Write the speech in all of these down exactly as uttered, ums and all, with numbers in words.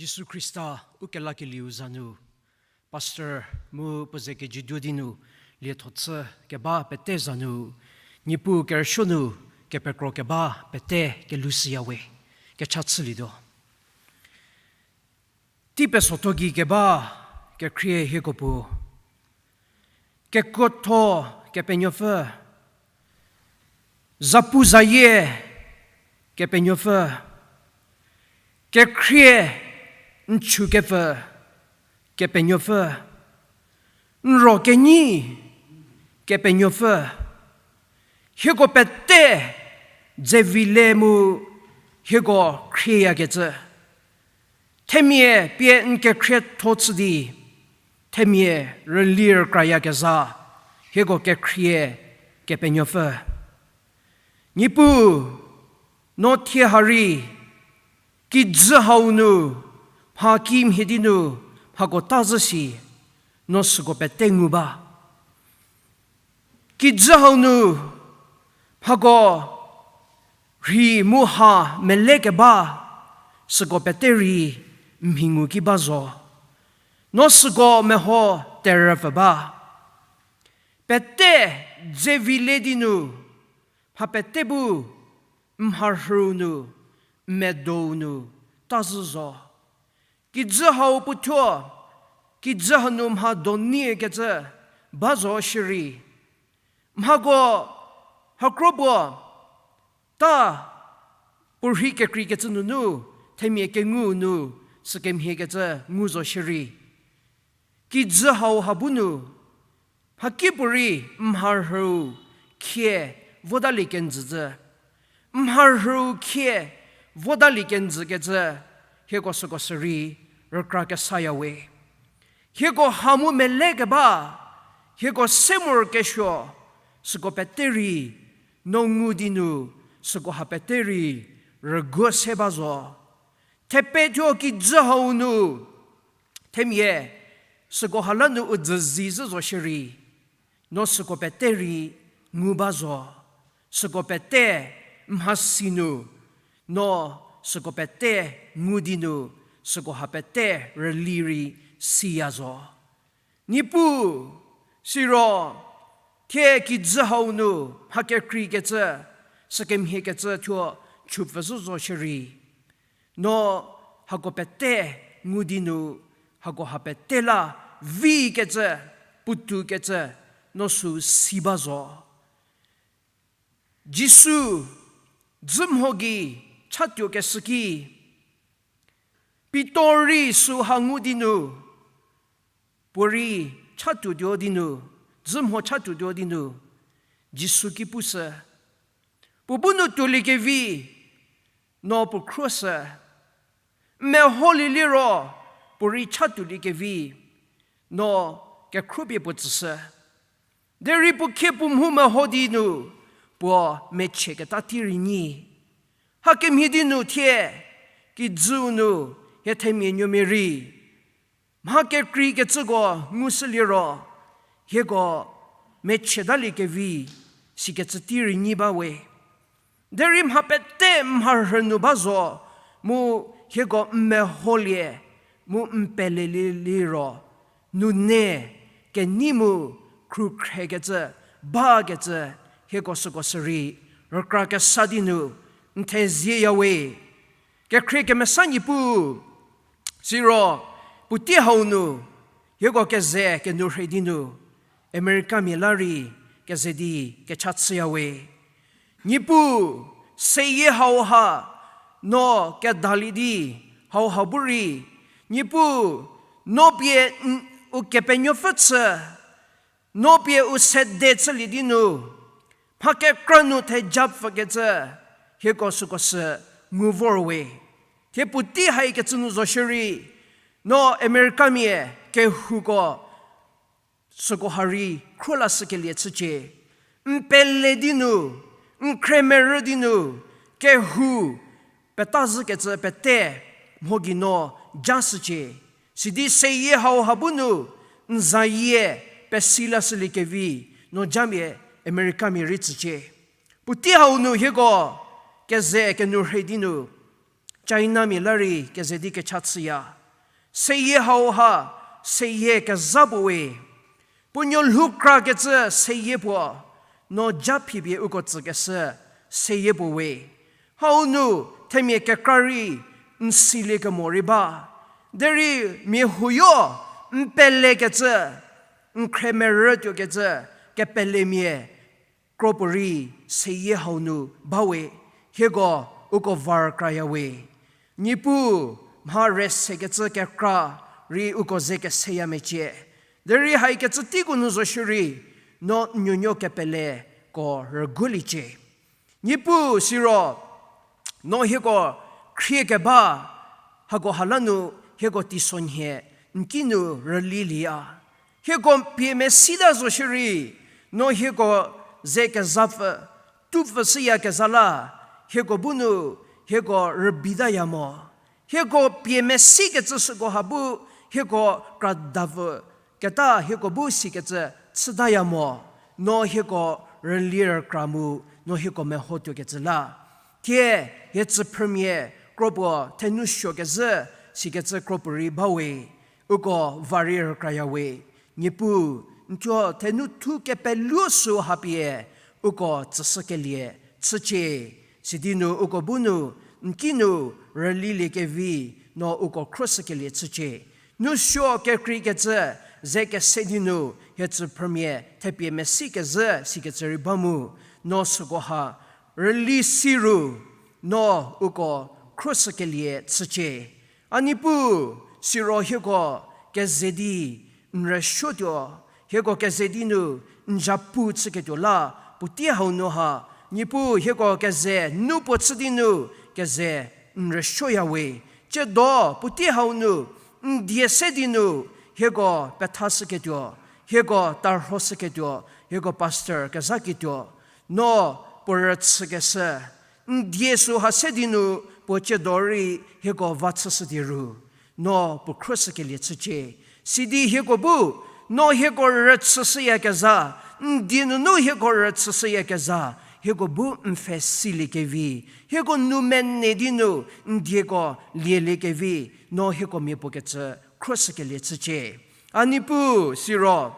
Jisu Khrista u kelakelieu za nu, Pastor mu puo ze kejüduo di nu, lietho chü keba pete za nu, Niepuu kerüsuo nu, kepekro keba pete kelushüya we, kecha chülietuo. Tei pesotho gei keba kekhrie hieko puo, kekuotho Kepenuopfü, zapu zayie Kepenuopfü, kekhrie n chükepfü Kepenuopfü, n ro kenyi Kepenuopfü, hieko pete dze vi le mu hieko khrieyakecü. Themia pie n kekhrietho chü di, themia rüli rükrayakezha, hieko kekhrie Kepenuopfü. Niepuu, no thie ha rei, kijü hau nu, mha kimhie di nu, mhako ta zhü si, no süko pete ngu ba. Kijü hau nu, mhako rhei mu ha mele keba, süko pete rei mhi ngu ki ba zo. No süko meho terüpfü ba. Pete dze vi le di nu, mha pete bu mharhüu nu, medou nu, ta zhü zo. Kijü hau puothuo, kijü hanu mha doniekecü ba zo shierei, mhako, mhakro puo, ta, puorhi kekreikecü nunu, themia kengu nu, sükemhiekecü ngu zo shierei, kijü hau ha bu nu, mhakipuorei mharhüu khie votalie kenjüzhü. Mharhüu khie votalie kenjükecü, hieko süko sürei rükra kesaya we. Hieko ha mu mele keba, hieko se morokesuo, süko pete rei, no ngu di nu, süko ha pete rei, rüguo se ba zo. Thepethuo kijü hau nu, themia, süko ha la nu u dzüzi zhü zo shierei, no süko pete rei ngu ba zo, süko pete mhasi nu, no süko pete ngu di nu, süko ha pete rüli rei siya zo. Niepuu, siro, thie kijü hau nu, mha kekreikecü, sükemhiekecü thuo chupfü zhü zo shierei, no hako pete ngu di nu, hako ha pete la vikecü, puotoukecü, no sü si ba zo. Jisu, dzü mho gei chatuokeshü ki, Pitor rei sü ha ngu di nu, puorei chatuotuo di nu, dzü mho chatuotuo di nu, Jisu ki pushü. Puo bu nu tuoliekevi, no puo khruoshü. N meholie liro, puorei chatuoliekevi, no kekhruopie puo tsüshü. Derei puo khie puo mhu meho di nu, puo mechieketa tei rei nyi. Hakemhie di nu thie, kijüu nu, hie themia nuomia rei, mha kekreikecüko ngushüliro, hieko mechietalie kevi, sikecü tei rei nyi ba we. Derei mha pete mharhü nu ba zo, mu hieko n meholie, mu n pelelie liro, nune, kenei mu, khrükhrekecü, bakecü, hieko süko sürei, rükra kesa di nu, n thezieya we. Kekhrie kemesa Niepuu, siro, puotei hau nu, hieko keze kenourhei di nu, Americamia la rei keze di kecha chüya we. Niepuu, seyie hauha, no kedalie di, hauha bu rei, Niepuu, no pie n-, Ukepenuopfü chü, no pie u sede chülie di nu, mha kekra nu thejapfükecü, hieko süko sü ngu vor we. Thie puotei haikecü nu zo shierei, no Americamia kehouko süko ha rei khro lashükelie chücie. N pele di nu, n khremerü di nu, kehou, peta zhükecü pete, mho gei no ja shücie. Sidi seyie hauha bu nu, n zayie pesi lashüliekevi, no jamia Americamia rei tsücie. Puotei hau nu hieko, keze kenourhei di nu, Chinamia la rei keze di kecha chüya. Seyie hauha, seyie kezha puo we. Puo nuo lhoukrakecü seyie puo, no ja phipie uko tsükeshü seyie puo we. Hau nu themia kekra rei n silie kemo rei ba. Derei mia huoyo n pelekecü, n khremerü tuokecü, kepelemia kro puorei seyie hau nu ba we, hieko uko var kraya we. Niepuu mha rei sekecü kekra rei uko ze keseya mecie. Derei haikecü teiko nu zo shierei, no n nuonuo kepeleko rüguoliecie. Niepuu siro, no hieko khrie keba, hako hala nu hieko teisonhie n ki nu rülilieya. Hieko pie mesita zo shierei, no hieko ze kezapfü, tupfü shüyakezha la, hieko bu nu, hieko rübeitaya mo. Hieko pie mesikecü süko ha bu, hieko kradapfü keta hieko bu sikecü chütaya mo, no hieko rüli rükra mu, no hieko meho tuokecü la. Thie, hie tsüphrümia kro puo thenou suokezhü, sikecü kro puorei ba we, uko va rei rükraya we. Niepuu, n thuo thenou thu kepeluo sü ha pie, uko tsüshükelie chücie. Sidi nu uko bu nu, n ki nu rülilie kevi, no uko khroshükelie chücie. Nousuo kekreikecü, ze kese di nu, hie tsüphrümia thepie mesikezhü, sikecü rei ba mu, no süko ha rüli si ru, no uko khroshükelie chücie. A Niepuu, siro hieko keze di n rüsuotuo, hieko keze di nu n zhapu chüketuo la, puotei hau nu ha, Niepuu hieko keze nu puo chü di nu keze n rüsuoya we, tsiedo puotei hau nu n die se di nu hieko pethashüketuo, hieko tarhoshüketuo, hieko pastor kezhaketuo, no puo rüchükeshü, n die sü ha se di nu puo tsiedo rei hieko va chüshü di ru, no puo khroshükelie chücie. Sidi hieko bu, no hieko rüchüshüyakezha, n die nunu hieko rüchüshüyakezha, hieko bu n pfhe siliekevi, hieko nou mene di nu n dieko lieliekevi, no hieko mia puo kecü khroshükelie chücie. A Niepuu siro,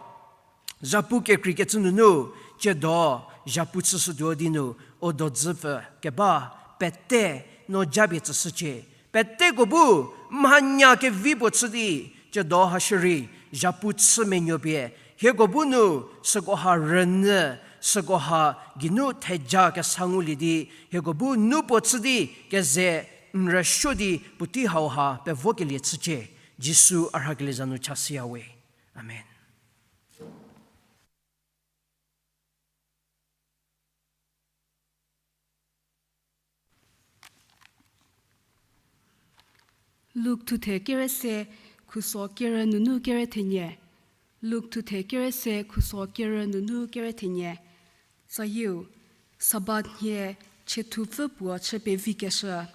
zhapu kekreikecü nunu, tsiedo zhapu chüshütuo di nu, o dodzüpfü keba, pete no japie tsüshücie. Peteko bu mhanya kevi puo chü di, tsiedo ha shierei zhapu chü menuo pie, hieko bu nu süko ha rünyü, süko ha geinu theja kesa ngulie di, hieko bu nu puo chü di keze n rüsuo di puotei hau ha pevokelie chücie. Jisu a rhakelie za nu chashüya we. Amen. Luk thuthe kere se, khuso kere nunu kere thenie. Luk thuthe kere se, khuso kere nunu kere thenie. Tsayieu, Sabat nhie chiethupfü puo chü pevikeshü.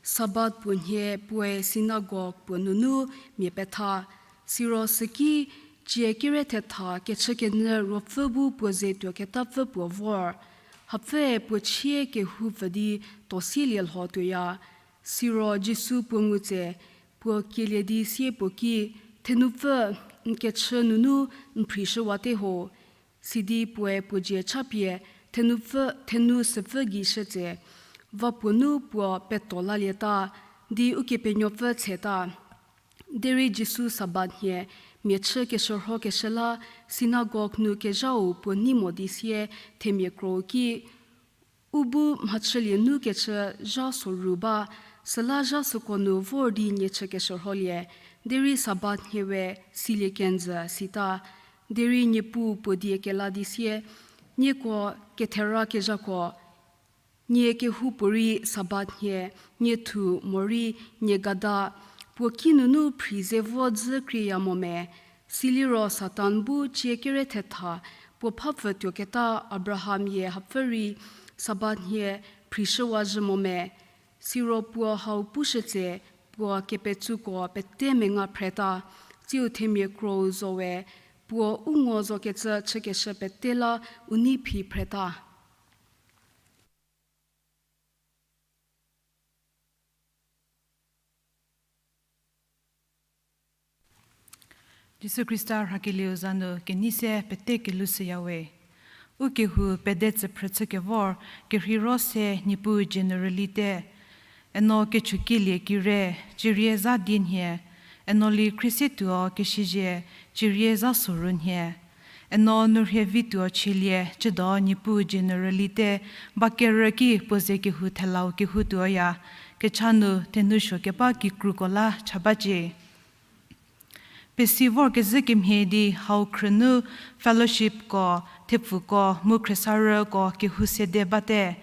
Sabat puo nhie puoe sinagog puo nunu mia petha, siro süki cie kere thetha kechükenyü ruopfü bu puo ze tuoketapfü puo vor. Hapfüe puo chie kehoupfü di tosielie lho tuoya. Siro Jisu puo ngu tse, puo kielie di sie puo ki, Thenupfü, n kechü nunu n phrishüwate ho. Sidi puoe puo dzie chapie, thenupfü, thenu süpfü gei shü tse, va puo nu puo peto lalieta, di Ukepenuopfü tseta. Derei Jisu Sabat nhie mia chü keshürhokeshü la, sinagog nu kezhau puo nei mo di sie themia krou ki, U bu mhachülie nu kechü zha soru ba, süla zha süko nu vor di nie chü keshürholie, derei Sabat nhie we silie kenjü sita. Derei Niepuu puo die kela di sie, Nieko kethera kezhako, nie kehoupuorei Sabat nhie, nie thu morei nie gada, puo kinunu phri ze vo dzü krieya mo me? Siliro Satan bu cie kere thetha, puo phapfü tuoketa Abraham-e hapfü rei Sabat nhie phrishüwa zhü mo me? Siro puo hau pushü tse, puo kepetsuko pete menga phreta, tsiu themia krou zo we, puo u ngo zokecü chükeshü pete la u nei phi phreta. Jisu Khrista rhakelieu za nu kenei se pete kelou shüyawe. U kehou pede tsüphrü chükevor, kerheiro se Niepuu generalite. Eno kechukelie kire, cierie za die nhie. Eno li khriesietuo keshizhie, cierie za soru nhie. Eno nu rhie vituo chielie, chüdo Niepuu generalite, ba kerü ki puo ze kehou thelau kehoutuoya, kecha nu thenou suo keba kikruko la cha bacie. Pesi vorkezhü kemhie di hau khrünu fellowshipko, thepfuko, mu khriesarüko kehou sede bate.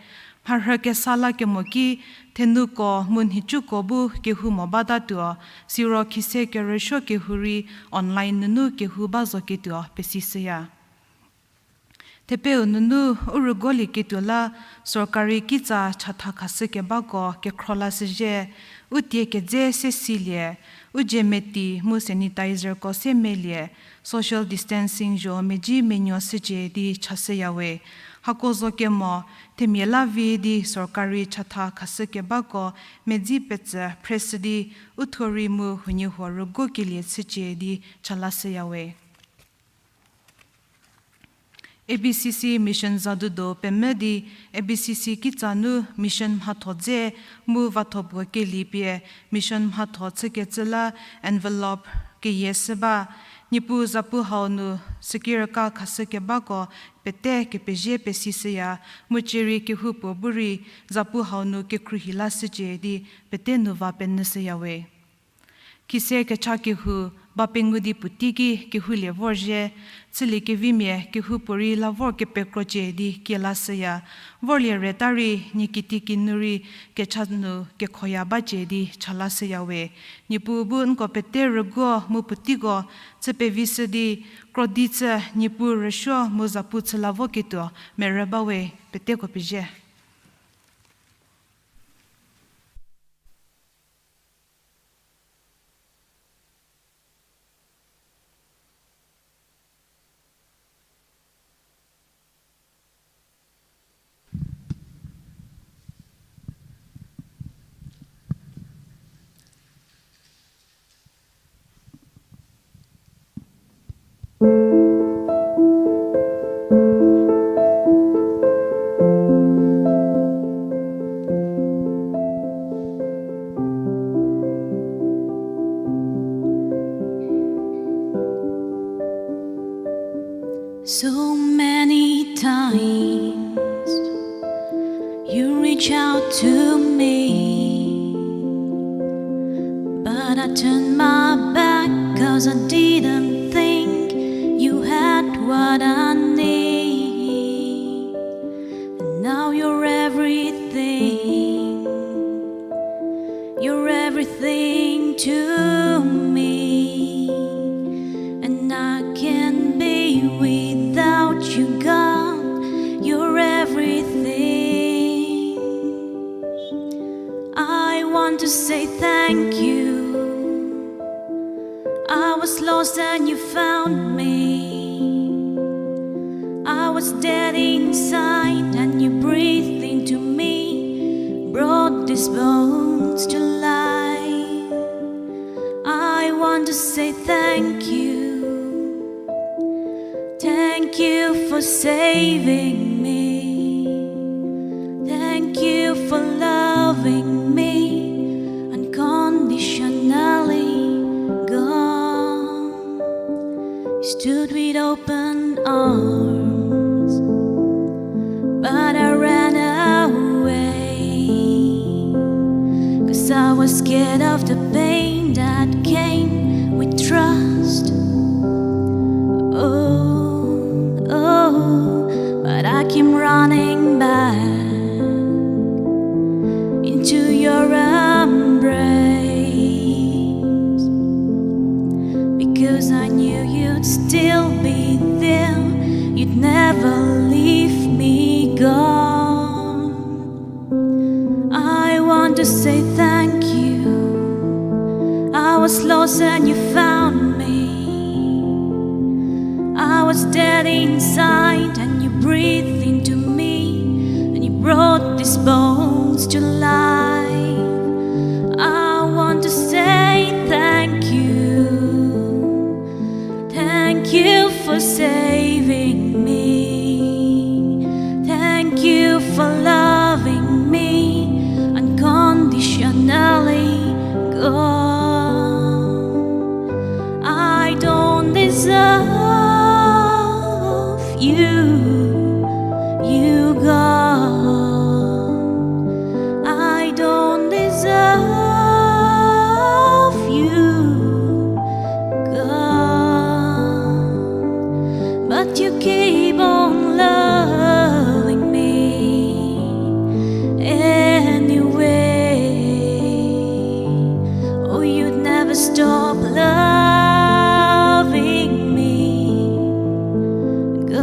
Mharhü kesa la kemo ki, thenuko, mu nhicuko bu kehou mo batatuo, siro khise kerüsuo kehou rei online nunu kehou ba zoketuo pesi shüya. Thepeu nunu u rügolieketuo la sorkari kitsa chatha khashü kebako kekhro la shüzhie, u tie kedze se silie, u dzie meti mu sanitizerko se melie, social distancing zho medzi menuo shücie di chashüyawe. Hako zo kemo, themia la vi di sorkari chatha khashü kebako medzi petsü phreshü di u thuo rei mu huoniehuo rügokelie chücie di cha la shüyawe. A B C C Mission Zadudo pemvü di A B C C kitsa nu mission mhatho dze mu vatho puo kelie pie mission mhatho chükecü la envelope keyie shü ba. Niepuu zapu hau nu sükirüka khashü kebako pete kepezhie pesishüya, mu cierei kehoupuo bu rei zapu hau nu kekhruohi la shücie di pete nu va penyüshüyawe. Khise kecha kehou ba pengou di puotei ki kehoulie vorzhie, chüliekevimia kehoupuorei la vor kepekrocie di kie la shüya, vorlie reta rei nie kitiekinu rei kecha nu kekhoya bacie di cha la shüyawe. Niepuu bu nko pete rüguo mu puoteiko chü pevishü di krodi chü Niepuu rüsuo mu zapu chü la voketuo merü bawe. Peteko pezhie. So many times you reach out to me, but I turned my back 'cause I didn't think you had what I need. And now you're everything, you're everything to me. And I can't be without you, God. You're everything. I want to say thank you. I was lost and you found me. I was dead inside and you breathed into me, brought these bones to life. I want to say thank you. Thank you for saving me. Thank you for loving me unconditionally, God. You stood with open arms, but I ran away, 'cause I was scared of the pain that came with trust. Oh, oh, but I came running back into your embrace, because I knew you'd still be there. You'd never leave me, God. I want to say thank you. I was lost and you found me. I was dead inside and you breathed into me, and you brought these bones to life. I want to say thank you. for saving me. Thank you for loving me unconditionally, God. I don't deserve you, you, God. I don't deserve you, God, but you keep on loving me anyway. Oh, you'd never stop loving me, God.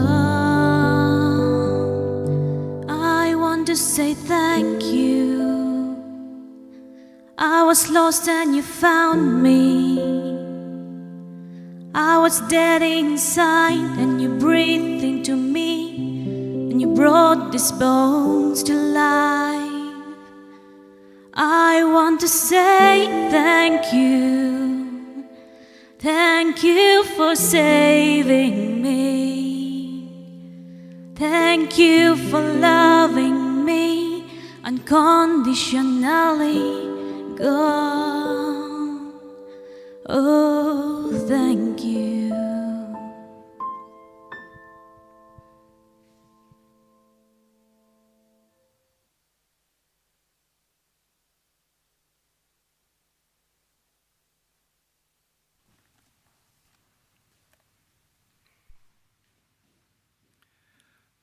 I want to say thank you. I was lost and you found me. I was dead inside and you breathed into me, and you brought these bones to life. I want to say thank you. Thank you for saving me. Thank you for loving me unconditionally, God. Oh, thank you.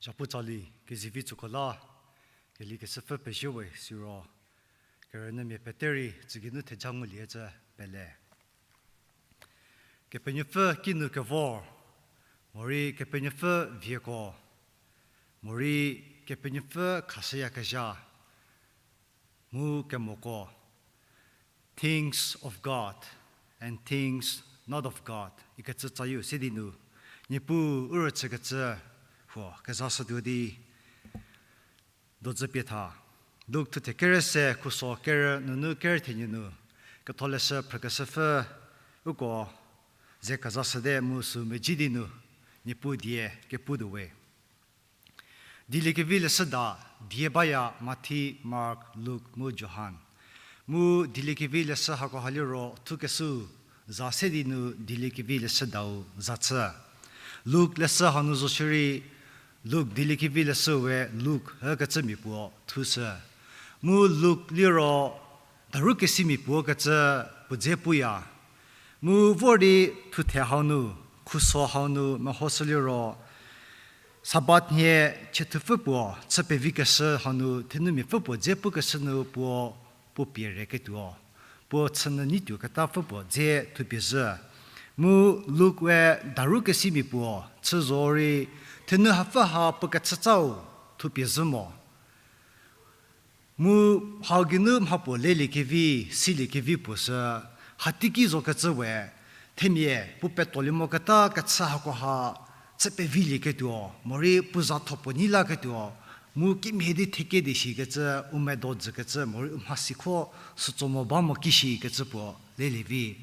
小布扎里 kezivi tsüko la, keli kesüpfü pezie we siro, kerünyümia pete rei tsügei nu theja ngulie cü pele. Kepenuopfü kinu kevor, morei Kepenuopfü vieko, morei Kepenuopfü khashüyakezha, mu kemoko, things of God and things not of God ikecü tsayieu se di nu, Niepuu u rüchükecü huo kezashütuo di dozü pie tha. Luk thuthe kerü se khuso kerü nunu kerü thenie nu, ketholeshü phrükeshüpfü uko ze kezashüte mu sü medzi di nu, Niepuu die keputuo we. Dieliekevi leshüda die baya Mathi, Mark, Luk mu Johan. Mu dieliekevi leshü hakoha liro thukeshü za se di nu dieliekevi leshüdau za chü. Luk leshü hanu zo shierei, Luk dieliekevi leshü we Luk ükecümia puo thushü. Mu Luk liro darukesimia puo kecü puo dze puya. Mu vor di thuthe hau nu, khuso hau nu mehoshü liro, Sabat nhie chüthupfü puo chü pevikeshü hanu thenumiapfü puo dze pukeshü nu puo, puo pie reketuo, puo chünyü nyi tuoketapfü puo dze thupie zhü. Mu Luk we darukesimia puo chü zorei thenu hapfü ha puo kechütsau thupie zhü mo. Mu hau geinu mhapuo leliekevi, siliekevi puo sü, hateiki zokecü we, themia puo petoli moketa kechü hakoha chü pevilieketuo, morei puo za thopuo nyi laketuo, mu kimhie di theke di shikecü, u medo dzükecü, morei u mhasikho sütso mo ba mo kishikecü puo lelievi.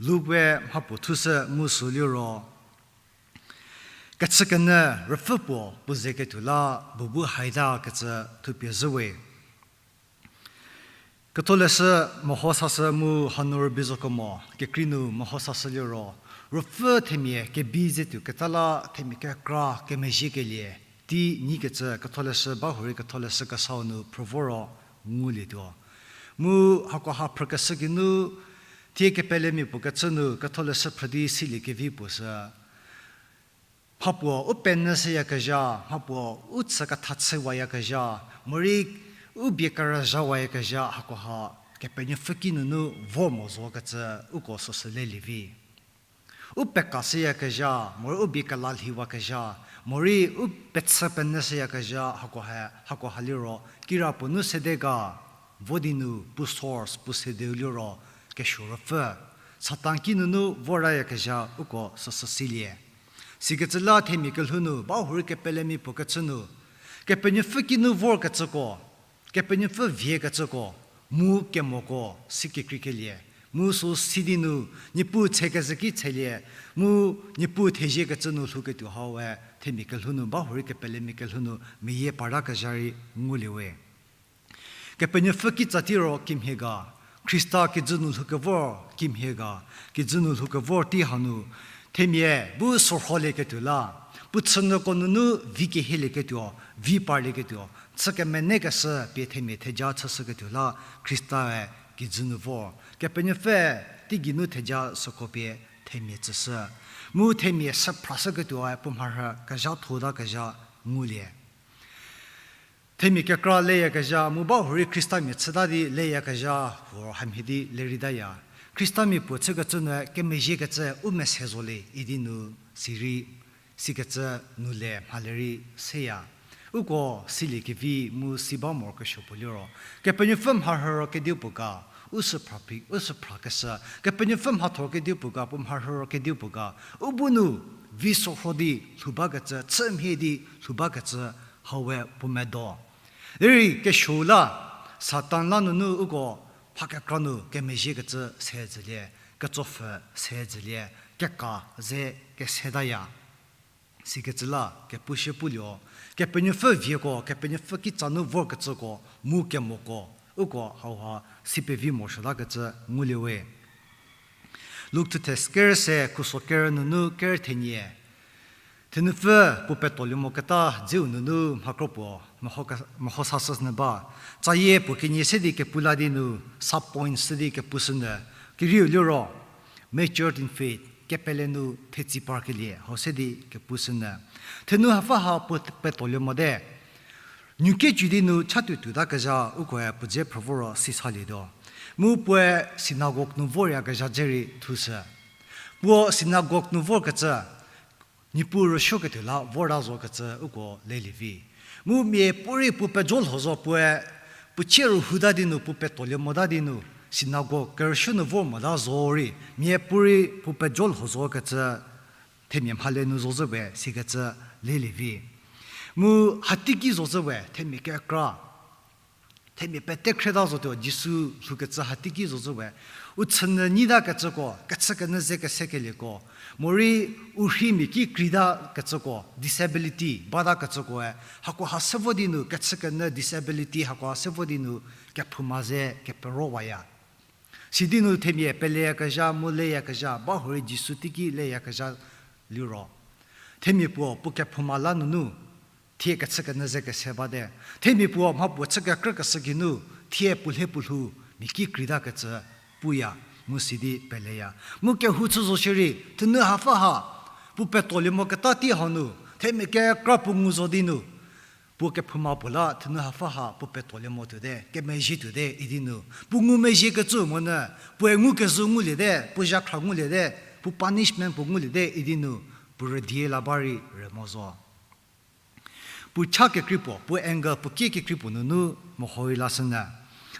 Luk we mhapuo thushü mu sü liro, kechükenyü rüpfü puo puo zeketuo la bubu haita kecü thupie zhü we. Ketholeshü meho sashü mu hanu rübei zo kemo, kekrei nu meho sashü liro, rüpfü themia kebi ze tuoketa la themia kekra kemezhiekelie tei nyikecü ketholeshü ba hurei ketholeshü kesau nu phrü voro ngulietuo. Mu hakoha phrükeshü geinu, thie kepelemia puo kechü nu ketholeshü phrü di siliekevi puo sü, mhapuo u penyü shüyakezha, mhapuo u chü ketha chüwayakezha, morei u bie kerüzhawayakezha hakoha Kepenuopfü kinunu vor mo zokecü uko süsü lelievi. U peka shüyakezha, morei u bie kelalhiwakezha, morei u pechü penyü shüyakezha hakoha, hakoha liro, kirapuo nu sede ga, vo di nu puo source puo sedeu liro, kesuo rüpfü. Satan kinunu voryakezha uko süsü silie. Sikecü la themia kelhou nu, ba hurei kepelemia puo kechü nu, Kepenuopfü kinu vorkecüko, Kepenuopfü viekecüko, mu kemoko si kekreikelie, Mu sü si di nu, Niepuu tse kezhü ki tselie, mu Niepuu thezie kecü nu lhouketuo hau we, themia kelhou nu, ba hurei kepelemia kelhou nu, meyie parta kezha rei ngulie we. Kepenuopfü kitsa tiro kimhie ga, Khrista kijü nu lhoukevor kimhie ga, kijü nu lhoukevor tei hanu, themia bu sorholieketuo la, puo chünyüko nunu vi kehielieketuo, vi parlieketuo, chü kemenei keshü pie themia theja chüshüketuo la, Khrista-e kijü nu vor. Kepenuopfü teigei nu theja süko pie themia tsüshü. Mu themia süphrashüketuoe puo mharhü kezha thota kezha ngulie. Themia kekra leyakezha, mu ba hurei Khristamia chüta di leyakezha, huo hamhie di lerei taya. Khristamia puo chükecü nu kemezhiekecü u mese zo le idi nu sirei, sikecü nu le mhale rei seya. Uko siliekevi mu si ba morokesuo puo liro, Kepenuopfü mharhü ro kedipuo ga, u süphra phi-, u süphrakeshü, Kepenuopfü mhatho kedipuo ga, puo mharhü ro kedipuo ga, u bu nu vi sorho di lhou bakecü, chü mhie di lhou bakecü, hau we puo medo. Derei kesuou la, Satan la nunu uko mha kekra nu kemezhiekecü se zhülie, ketsopfhü se zhülie, keka ze kese taya. Sikecü la kepushü pulio, Kepenuopfü vieko, Kepenuopfü kitsa nu vorkecüko, mu kemoko, uko hauha si pevi morosuotakecü ngulie we. Luk thuthe kerü se, khuso kerü nunu kerü thenie. Thenupfü puo petsolie moketa dzeu nunu mhakro puo meho ka-, meho sashü nyü ba. Tsayie puo kenie se di kepu la di nu, sub-points se di kepushünyü. Kerieu liro, matured in faith, kepele nu thetsei parkelie, hau se di kepushünyü. Thenu hapfü ha puo petsolie mote. Nukecu di nu chatuotuotakezha ukoe puo dze phrü voro sisalietuo. Mu puoe synagogue nu voryakezha dze rei thushü. Puo synagogue nu vorkecü, Niepuu rüsuoketuo la vorta zokecü uko lelie vi. Mu miapuorei puo pejo lho zo puoe, puo chie rühuta di nu puo petsolie mota di nu, synagogue kerüsuo nu vor mota zorei, miapuorei puo pejo lho zokecü, themia mhale nu zozhü we sikecü lelie vi. Mu hateiki zozhü we themia kekra. Themia pete khrieta zotuo Jisu lhoukecü hateiki zozhü we. U chünyü nyitakecüko, kechükenyü ze kesekelieko, morei u rhimia ki kreitakecüko, disability batakecükoe, hakoha se vo di nu kechükenyü disability hakoha se vo di nu kephouma ze keperowaya. Sidi nu themia peleyakezha mu leyakezha, ba hurei Jisu teiki leyakezha liro, themia puo puo kephouma la nunu, thie kechükenyü ze kese bate. Themia puo mha puo chü kekrükeshü geinu, thie puo lhe puo lhou mia ki kreitakecü puya, mu sidi peleya. Mu kehou chü zo shierei, thenu hapfü ha, puo petsolie moketa tei hau nu, themia kekra puo ngu zo di nu, puo kephouma puo la thenu hapfü ha puo petsolie mo tuote, kemezhie tuote idi nu. Puo ngumezhiekecü monyü, puoe ngukezhü nguliete, puo zhakhra nguliete, puo punishment puo nguliete idi nu, puo rüdie la ba rei rümo zo. Puo cha kekrei puo, puo anger, puo kie kekrei puo nunu meho rei lashünyü.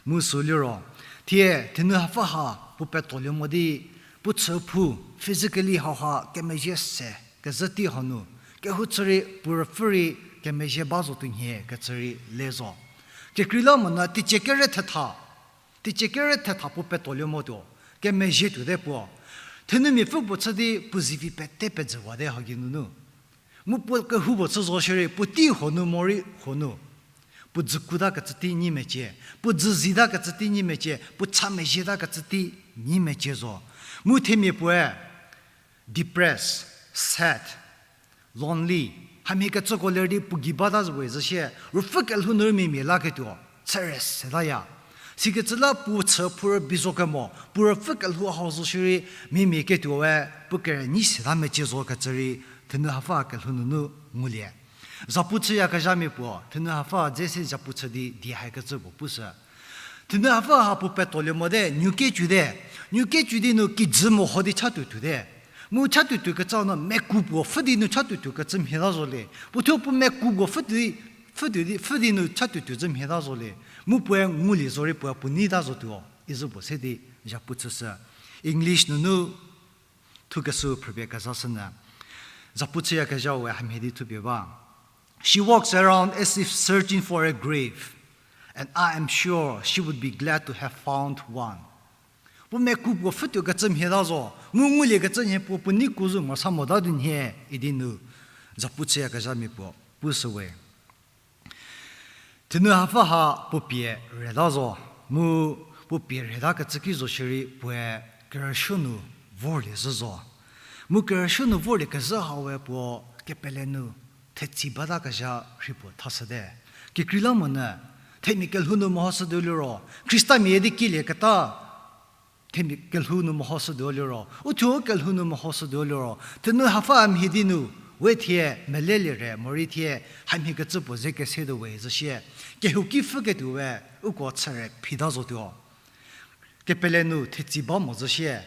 Mu sü liro, thie thenu hapfü ha puo petsolie mo di, puo chüphou, physically hauha kemezhie se kezhü tei hau nu, kehou chü rei puo rüpfü rei kemezhie ba zo tuo nhie kecü rei le zo. Kekreilamonyü teicie kere thetha, teicie kere thetha puo petsolie mo tuo, kemezhie tuote puo. Thenumiapfü puo chü di puo zivi pete pejüwate hau geinunu. Mu puo kehoupuo chü zo shierei puo tei huo nu morei huo nu, puo dzü kutakecü tei nyi mecie, puo dzü zitakecü tei nyi mecie, puo cha mezhietakecü tei nyi mecie zo. Mu themia puoe depressed, sad, lonely, hamhie kecüko ler di puo gei bata zo we zhü shie, ruopfü kelhou nu rei mimia laketuo chüre setaya. Sikecü la puo chüphou rübei zo kemo, puo ruopfü kelhou hau zo shierei mimia ketuoe puo kere nyi seta mecie zo kecü rei thenu hapfü kelhou nunu ngulie. Zhapu chüyakezhamia puo thenu hapfü dze se zhapu chü di die haikecü puo pushü. Thenu hapfü ha puo petsolie mote, nukecu te. Nukecu di nu kijü meho di chatuotuote. Mu chatuotuo kecü nu meku puo pfhü di nu chatuotuo kecü mhie ta zo le. Puo thuo puo meku puo pfhü di, pfhü di, pfhü di nu chatuotuo zhü mhie ta zo le. Mu puoe ngulie zorei puoe puo nei ta zotuo izü puo se di zhapu chüshü. English nunu thukeshü phrüpie kezashünyü. Zhapu chüyakezhau we hamhie di thupie ba. She walks around as if searching for a grave, and I am sure she would be glad to have found one. Puo meku puo pfhütuo kecü mhie ta zo. Mu ngulie kecü nhie puo puo nei ku zo mo sa mota di nhie idi nu. Zapu chüyakezhamia puo pushü we. Thenu hapfü ha puo pie reta zo, mu puo pie reta kecü ki zo shierei puoe kerüsuo nu vorlie zhü zo. Mu kerüsuo nu vorlie kezhü hawe puo kepele nu thetsi bata kezha rhi puo thashüte. Kekreilamonyü, themia kelhou nu mehoshütuo liro, Khristamia di kilieketa, themia kelhou nu mehoshütuo liro, uthuo kelhou nu mehoshütuo liro, thenu hapfü a mhie di nu, we thie melelie re, morei thie hamhie kecü puo ze kesetuo we zhü shie, kehouki pfhüketuo we, uko chüre phita zotuo. Kepele nu thetsi ba mo zhü shie,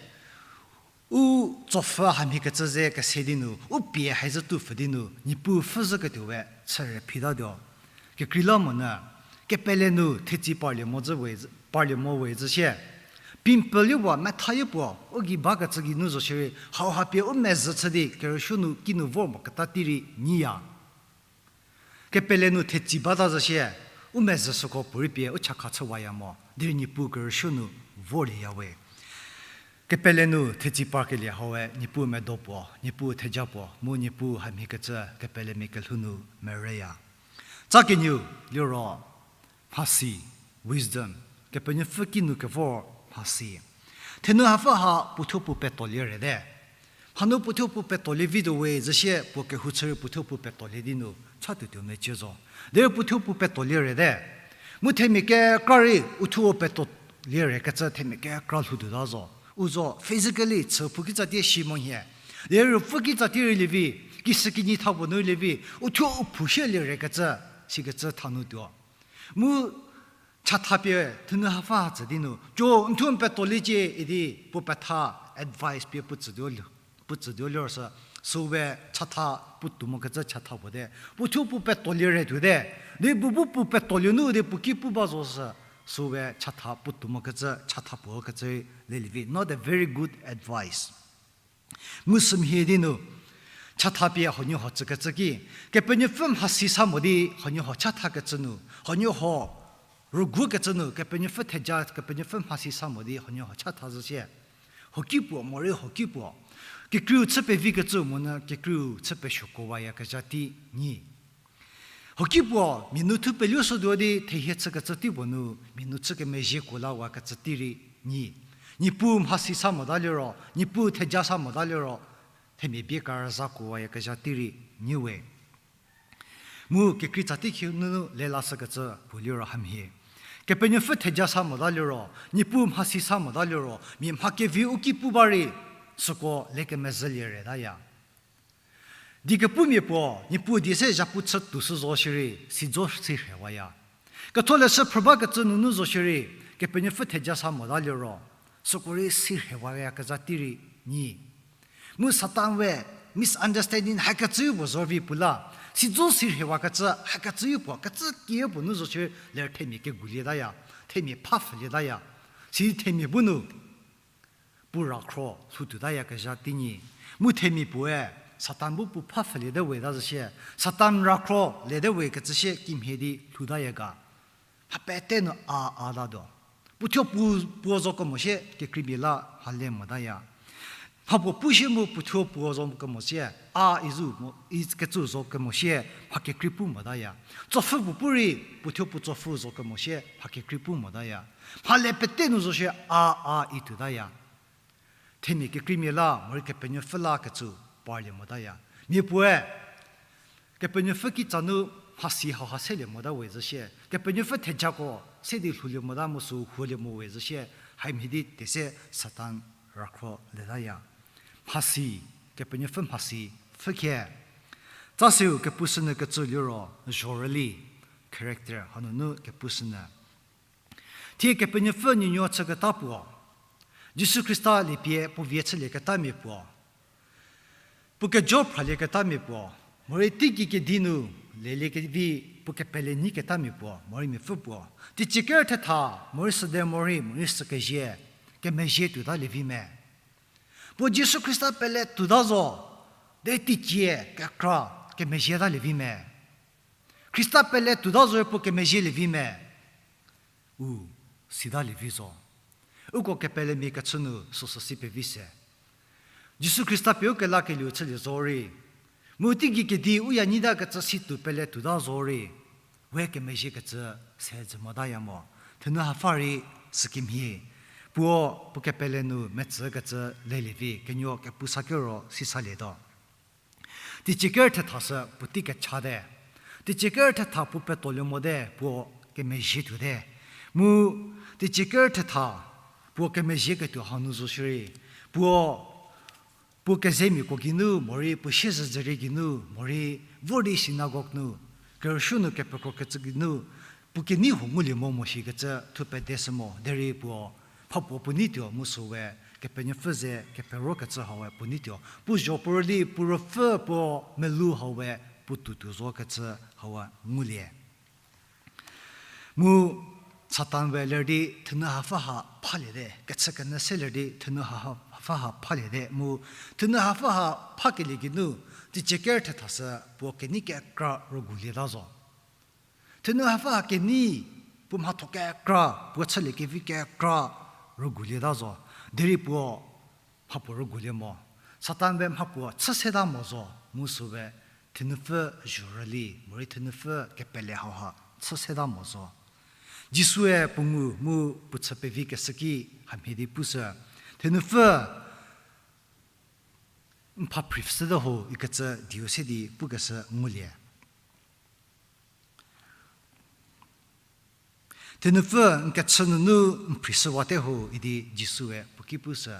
u tsopfü hamhie kecü ze kese di nu, u pie haizhü tupfü di nu, Niepuu pfhü zhüketuo we chüre phitatuo. Kekreilamonyü, kepele nu thetsi parlie mo zhü we, parlie mo we zhü shie. Pimple yopuo, metha yopuo, u gei bakecü geinu zo shierei, hauha pie u mezhü chü di kerüsuo nu kinu vor moketa tei rei nyiya. Kepele nu thetsi bata zhü shie, u mezhü süko puorei pie u chakha chüwaya mo, derei Niepuu kerüsuo nu vorlieya we. Kepele nu thetsi parkelie hawe, Niepuu medo puo, Niepuu theja puo, mu Niepuu hamhie kecü kepelemia kelhou nu merüya. Tsa kenieu liro, mhasi, wisdom, Kepenuopfü kinu kevor mhasi. Thenu hapfü ha puothuo puo petsolie rete. Hanu puothuo puo petsolie vituo we zhü shie puo kehou chü rei puothuo puo petsolie di nu chatuotuo mecie zo. Derei puothuo puo petsolie rete. Mu themia kekra rei uthuo petsolie re kecü themia kekra lhoutuota zo. U zo physically chü phu kitsa tie shi mo nhie. Derei ruopfü kitsa tie rei lievi, kishükinyi tha puo nu lievi, uthuo u phu shielie re kecü, sikecü tha nu tuo. Mu chatha pie thenu hapfü ha tsü di nu, co n thuo n petsolie cie idi puo petha advice pie puo tsütuo liro sü, süu we chatha puotou mokecü chatha puo te. Puothuo puo petsolie re tuote. Di puo bu puo petsolie nu di puo ki pu ba zo sü, süu we chatha puotou mokecü chatha puo kecü lelievi. Not a very good advice. Mu sümhie di nu, chatha pie huoniehuo tsükecü ki, Kepenuopfü mhasi sa mo di huoniehuo chatha kecü nu, huoniehuo rügu kecü nu, Kepenuopfü theja, Kepenuopfü mhasi sa mo di huoniehuo chatha zhü shie. Huoki puo, morei huoki puo. Kekreiu chü pevi kecü monyü kekreiu chü pesuokuowayakezha tei nyi. Huoki puo, mia nu thu peluo shütuo di thehie chükecü tei puo nu, mia nu chü kemezhie kuo lawakecü tei rei nyi. Niepuu mhasi sa mota liro, Niepuu theja sa mota liro, themia bie karazakuowayakezha tei rei nyi we. Mu kekrei tsa tei khiu nunu lelashükecü puo liro hamhie. Kepenuopfü theja sa mota liro, Niepuu mhasi sa mota liro, mia mha kevi u ki pu ba rei, süko le kemezhülie retaya. Di kepumia puo, Niepuu die se zhapu chü tuoshü zo shierei, sizo sirhewaya. Ketholeshü phrü bakecü nunu zo shierei, Kepenuopfü theja sa mota liro, süko rei sirhewayakezha tei rei nyi. Mu Satan we misunderstanding hakecü puo zo vi pu la, sizo sirhewakecü hakecü puo, kecü kie puo nu zo shierei ler themia kegulietaya, themia phapfülietaya. Si themia bu nu puo rakhro lhoutuotayakezha tei nyi. Mu themia puoe, Satan bu puo phapfüliete we ta zhü shie, Satan rakhro liete we kecü shie kimhie di lhoutaya ga. Mha pete nu a, a tatuo. Puothuo puo, puo zo kemo shie kekreimia la mhale motaya. Mhapuo pu shie mu puothuo puo zo kemo sie, a izu mo, ikecü zo kemo shie mha kekrei pu motaya. Tsopfü puo pu rei, puothuo puo tsopfü zo kemo shie mha kekrei pu motaya. Mhale pete nu zo shie a, a ituotaya. Themia kekreimia la morei Kepenuopfü la kecü parlie motaya. Mia puoe, Kepenuopfü kitsa nu mhasi hauha selie mota we zhü shie, Kepenuopfü thejako se di lhoulie mota mu sü huolie mo we zhü shie, haimhie di tese Satan rakhro lietaya. Mhasi, Kepenuopfü mhasi pfhükhie. Tsa seu kepushünyü kecü liro zhorüli, character hanunu kepushünyü. Thie Kepenuopfü nuonuo chüketa puo, Jisu Khrista liepie puo vie chülieketamia puo, puo kejo phralieketamia puo, morei teigei kedi nu leliekevi puo kepele nyiketamia puo, morei miapfü puo, teicie ker thetha, morei süde morei, morei sükezie, kemezhie tuotalie vi me. Puo Jisu Khrista pele tuota zo, de teicie kekra kemezhietalie vi me. Khrista pele tuota zo puo kemezhielie vi me. U, sitalie vi zo. Uko kepelemia kechü nu süsü si pevi se. Jisu Khrista pie u kelakelieu chülie zorei, mu teigei kedi u ya nyitakecü si tuo pele tuota zorei, we kemezhiekecü se jü motaya mo. Thenu hapfü rei sükemhie, puo, puo kepele nu metsükecü lelie vi, kenuo kepu sa kero si salietuo. Teicie ker thetha sü puotei kechate. Teicie ker thetha puo petoulie mote, puo kemezhie tuote. Mu teicie ker thetha puo kemezhieketuo hanu zo shierei, puo, puo kezemiako geinu, morei puo siezedzürie geinu, morei vor di synagogue nu, kerüsuo nu kepekrokecü geinu, puo kenei huo ngulie mo mo shikecü thu pede shü mo, derei puo, mhapuo puo neituo mu süwe, Kepenuopfü ze keperokecü hau we puo neituo. Puo zho puo rüli, puo ruopfü puo melou hau we puo tuotuo zokecü hau we ngulie. Mu Satan we ler di thenu hapfü ha phaliete, kechükenyü se ler di thenu ha, hapfü ha phaliete, mu thenu hapfü ha phakelie geinu, teicie ker thetha sü puo kenei kekra rügulieta zo. Thenu hapfü ha kenei, puo mhatho kekra, puo chüliekevi kekra rügulieta zo. Derei puo mhapuo rügulie mo. Satan we mhapuo chü seta mo zo, mu süwe thenupfü zhorüli, morei thenupfü kepele hauha chü seta mo zo. Jisue puo ngu mu puo chü pevi keshü ki hamhie di pushü, thenupfü n pha phrishüte ho ikecü dieu se di pukeshü ngulie. Thenupfü n kechü nunu n phrishüwate ho idi Jisue puo ki pushü.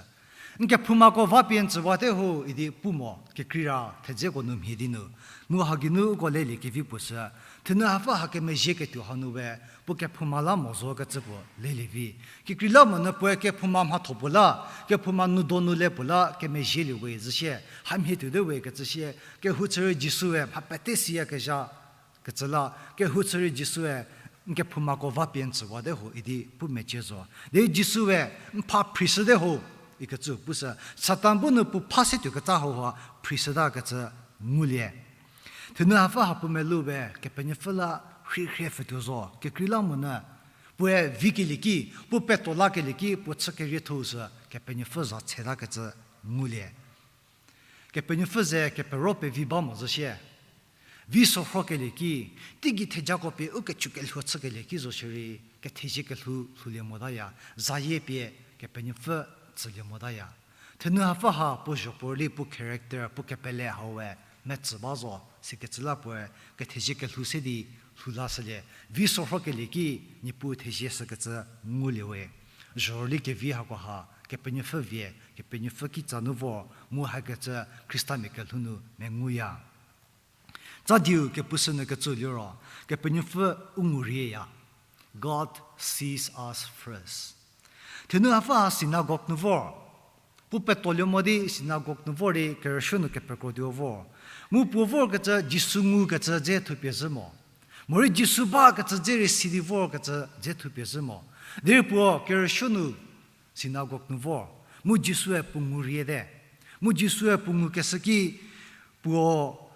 N kephoumako va pie n tsüwate ho idi pu mo, kekreira thedzeko nu mhie di nu. Mu ha geinu uko lelie kevi puo sü, thenu hapfü ha kemezhieketuo hanu we, puo kephouma la mo zo kecü puo lelie vi. Kekreilamonyü puoe kephouma mhatho puo la, kephouma nu donu le puo la kemezhielie we zhü sie, hamhie tuote we kecü sie, kehou chürei Jisue mha pete siyakezha kecü la, kehou chürei Jisue n kephoumako va pie n tsüwate ho idi pu mecie zo. Di Jisue n pha phrishüte ho ikecü pushü, Satan bu nu puo pha se tuoketa hauha phrishüta kecü ngulie. Thenu hapfü ha puo melou we Kepenuopfü la rhirhie pfütuo zo, kekreilamonyü puoe vikelie ki, puo petuo lakelie ki, puo chü kerietho-u sü Kepenuopfü za tseta kecü ngulie. Kepenuopfü ze kepero pevi ba mo zhü sie, vi sorhokelie ki, teigei thejako pie u kechu kelhuo chükelie ki zo shierei, kethezie kelhou lhoulie motaya, zayie pie Kepenuopfü tsülie motaya. Thenu hapfü ha puo zho puo rüli, puo character, puo kepele hau we metsü ba zo, sikecü la puoe kethezie kelhou se di lhou lashülie, vi sorhokelie ki, Niepuu thezie shükecü ngulie we. Zhorüli kevi hakoha Kepenuopfü vie, Kepenuopfü kitsa nu vor, mu hakecü Khristamia kelhou nu menguya. Tsa diu kepushü nyü kecü liro, Kepenuopfü u ngurieya. God sees us first. Thenu hapfü ha synagogue nu vor, puo petuolie mo di synagogue nu vor di kerüsuo nu kepekrotuo vor. Mu puo vorkecü Jisu ngukecü dze thupie zhü mo. Morei Jisu bakecü dze rei si di vorkecü dze thupie zhü mo. Derei puo kerüsuo nu synagogue nu vor, mu Jisue puo nguriete. Mu Jisue puo ngukeshü ki, puo,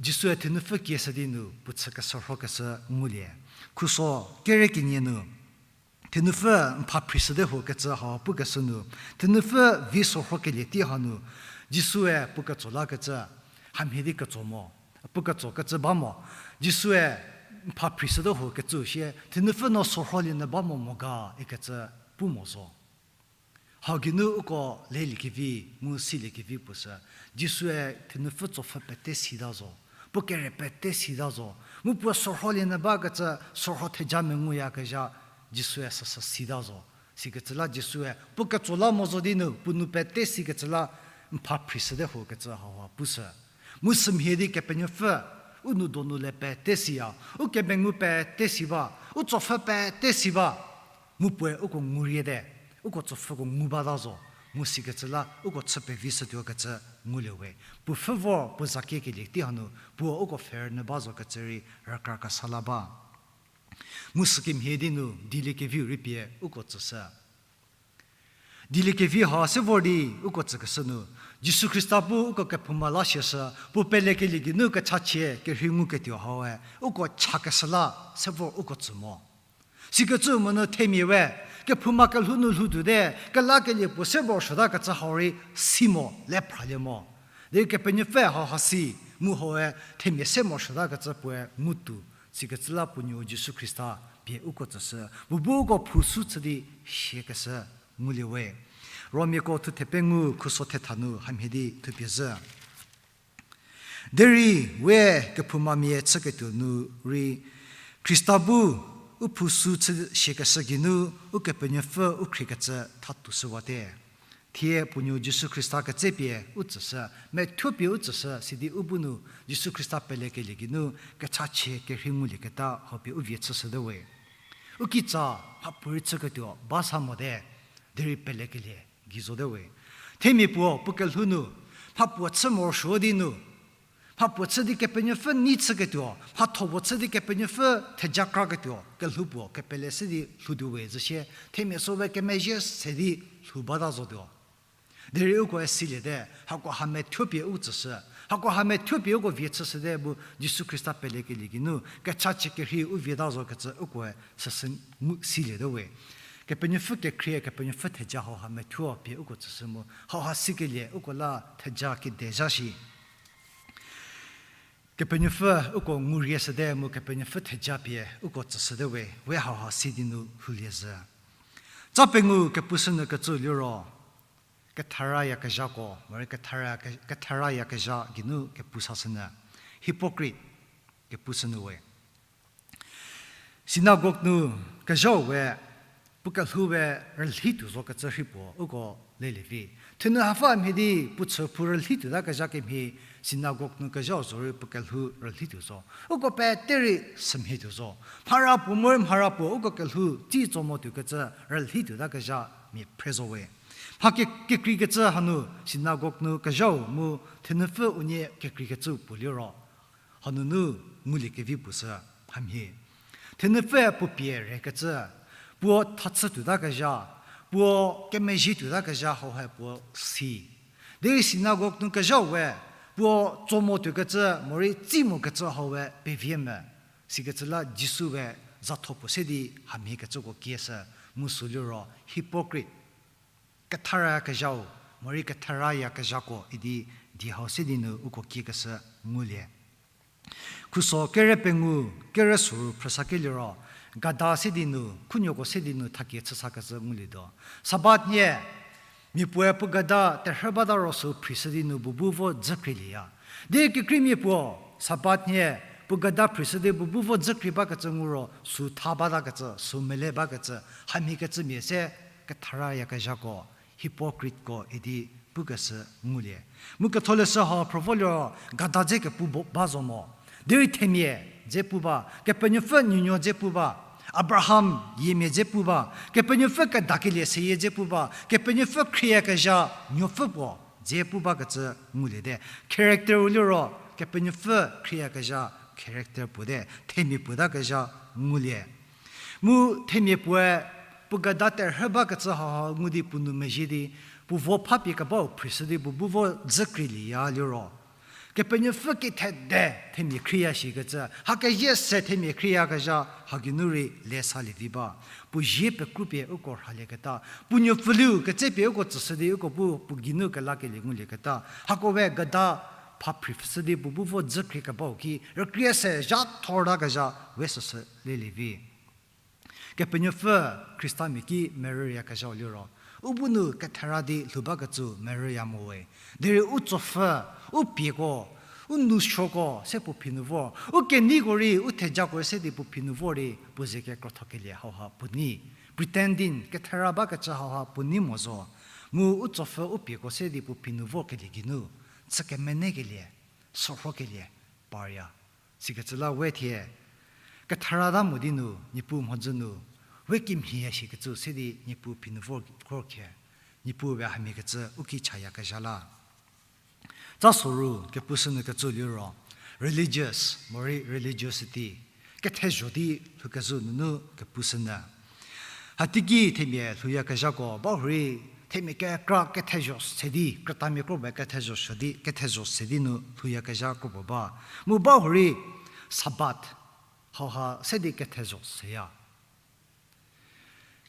Jisue thenupfü kieshü di nu puo chü keshürhokeshü ngulie. Khuso kere kenie nu, thenupfü n pha phrishüte ho kecü hau pukeshü nu, thenupfü vi sorhokelie tei hanu, Jisue puo ketso lakecü, hamhie di ketso mo, puo ketso kecü ba mo, Jisue n pha phrishüte ho kecü sie, thenupfü no sorholie nyü ba mo mo ga ikecü pu mo zo. Hau geinu uko leliekevi, mu siliekevi puo sü, Jisue thenupfü tsopfhü pete sita zo, puo kere pete sita zo, mu puo sorholie nyü bakecü sorho theja menguyakezha, Jisue süsü sita zo. Sikecü la Jisue puo ketso la mo zo di nu, puo nou pete sikecü la n pha phrishüte ho kecü hauha pushü. Mu sümhie di Kepenuopfü, u nou donu le pete siya, u kemengu pete si ba, u tsopfhü pete si ba, mu puoe uko nguriete, uko tsopfhüko ngu bata zo, mu sikecü la uko chü pevi shütuo kecü ngulie we. Puo pfhü vor puo za kiekelie tei hanu, puo uko pfhe rünyü ba zo kecü rei rükra kesa la ba. Mu sükemhie di nu, dieliekeviu rei pie uko tsüshü. Dieliekevi ha se vor di uko tsükeshü nu, Jisu Khrista bu uko kephouma la siashü, puo pelekelie geinu kechachie kerhei nguketuo hae, uko chakeshü la se vor uko tsü mo. Sikecü monyü themia we, Kephouma kelhou nu lhou tuote, kelakelie puo se morosuotakecü hau rei si mo, le phralie mo. Derei Kepenuopfü hau ha si, mu haue themia se morosuotakecü puoe ngutuo, sikecü la puo nuo Jisu Khrista pie uko tsüshü, puo bu uko phousu chü di siakeshü ngulie we. Romiako thuthe pengou khuso thetha nu hamhie di thupie zhü. Derei we kephoumamia chüketuo nu rei, Khrista bu u phousu chü siakeshü geinu, Ukepenuopfü u khriekecü thatuoshüwate. Thie puo nuo Jisu Khrista ketsepie u tsüshü, methuopie u tsüshü, sidi u bu nu Jisu Khrista pelekelie geinu, kechachie kerhei ngulieketa haupie u vie chüshüte we. U kitsa mhapuorei chüketuo ba sa mote, derei pelekelie gei zote we. Themia puo, puo kelhou nu, mhapuo chü morosuo di nu, mhapuo chü di Kepenuopfü nei chüketuo, mhatho puo chü di Kepenuopfü theja kraketuo, kelhou puo kepele se di lhoutuo we zhüsie, themia süwe kemezhie se di lhou bata zotuo. Derei ukoe siliete, hako ha methuopie u tsüshü, hako ha methuopie uko vie chüshüte mu Jisu Khrista pelekelie geinu, kechachie kerhei u vieta zokecü ukoe süsü ngu siliete we. Kepenuopfü kekhrie, Kepenuopfü theja hau ha methuo pie uko tsüshü mu, hau ha sikelie uko la theja kede zha shi. Kepenuopfü uko ngurie shüte mu Kepenuopfü theja pie uko tsüshüte we, we hau ha si di nu lhoulie zhü. Tsa pengou kepushünyü kecü liro, ketharayakezhako, morei kethara, ketharayakezha geinu kepu sashünyü, hypocrite kepushünyü we. Synagogue nu kezhau we, puo kelhou we rülhi tuo zokecü rhei puo uko lelie vi. Thenu hapfü mhie di puo chü puo rülhi tuotakezha kemhie synagogue nu kezhau zorei puo kelhou rülhi tuo zo. Uko pete rei sümhie tuo zo. Mhara puo morei mhara puo uko kelhou tsi tso mo tuokecü rülhi tuotakezha mia phre zo we. Mha ke-, kekreikecü hanu synagogue nu kezhau mu thenupfü unie kekreikecü puo liro hanunu nguliekevi puo sü hamhie. Thenupfüe puo pie rekecü, puo thachü tuotakezha, puo kemezhie tuotakezha hauha puo si. Derei synagogue nu kezhau we, puo tso mo tuokecü morei tsi mokecü hau we pevie me. Sikecü la Jisu we zatho puo se di hamhiekecüko kieshü mu sü liro hypocrite. Ketharayakezhau, morei ketharayakezhako idi die hau se di nu uko kiekeshü ngulie. Khuso kere pengou, kere soru phrüsakelie ro, gada se di nu, khunuoko se di nu thakie chüsakecü ngulietuo. Sabat nhie, mia puoe puo gada terhü bata ro sü phrishü di nu bubu vo dzükrielieya. Di kekreimia puo, Sabat nhie, puo gada phrishü di bubu vo dzükrie bakecü ngu ro, sü tha batakecü, sü mele bakecü, hamhiekecümia se ketharayakezhako, hypocrite ko idi pukeshü ngulie. Mu ketholeshü hau phrüvo liro gada dze kepu bo-, ba zo mo. Derei themia dze pu ba, Kepenuopfü nuonuo dze pu ba, Abraham yiemia dze pu ba, Kepenuopfü kedakelie seyie dze pu ba, Kepenuopfü khrieyakezha nuopfü puo dze pu bakecü nguliete. Character u liro Kepenuopfü khrieyakezha character puo te, themia puotakezha ngulie. Mu themia puoe puo gada terhü bakecü hauha ngu di puo nou mezhie di, puo vo phapie kebau phrishü di puo bu vo dzükrielieya liro, Kepenuopfü kithede themia khrieya shikecü, hakezhie se themia khrieyakezha ha geinu rei le salie vi ba. Puo zie pekrupie uko rhalieketa, puo nuopfüliu ketsepie uko tsüshü di uko bu puo geinu kelakelie ngulieketa, hako we gada pha phrishü di puo bu vo dzükrie kebau ki rükrie se zha thortakezha we süsü lelie vi. Kepenuopfü Khristamia ki merüyakezhau liro, u bu nu kethera di lhou bakecü merüya mo we. Derei u tsopfü, u pieko, u nousuoko se puo phi nu vor, u keneiko rei, u thejako rei se di puo phi nu vor di puo ze kekrothokelie hauha puo nei. Pretending, kethera bakecü hauha puo nei mo zo. Mu u tsopfü u pieko se di puo phi nu vorkelie geinu, chü kemenekelie, sorhokelie, parya. Sikecü la we thie, ketherata mo di nu, Niepuu mhodzü nu, we kimhieya shikecü se di Niepuu phi nu vor, vorkhie, Niepuu we hamhiekecü u ki chayakezha la. Tsa soru kepushü nu kecü liro, religious, morei religiosity, kethezuo di lhoukezhü nunu kepushünyü. Hateiki themia lhouyakezhako bahurei, themia kekra kethezuo se di, krütamia kro ba kethezuo se di, kethezuo se di nu lhouyakezha kro puo ba. Mu bahurei Sabbath, hauha se di kethezuo seya.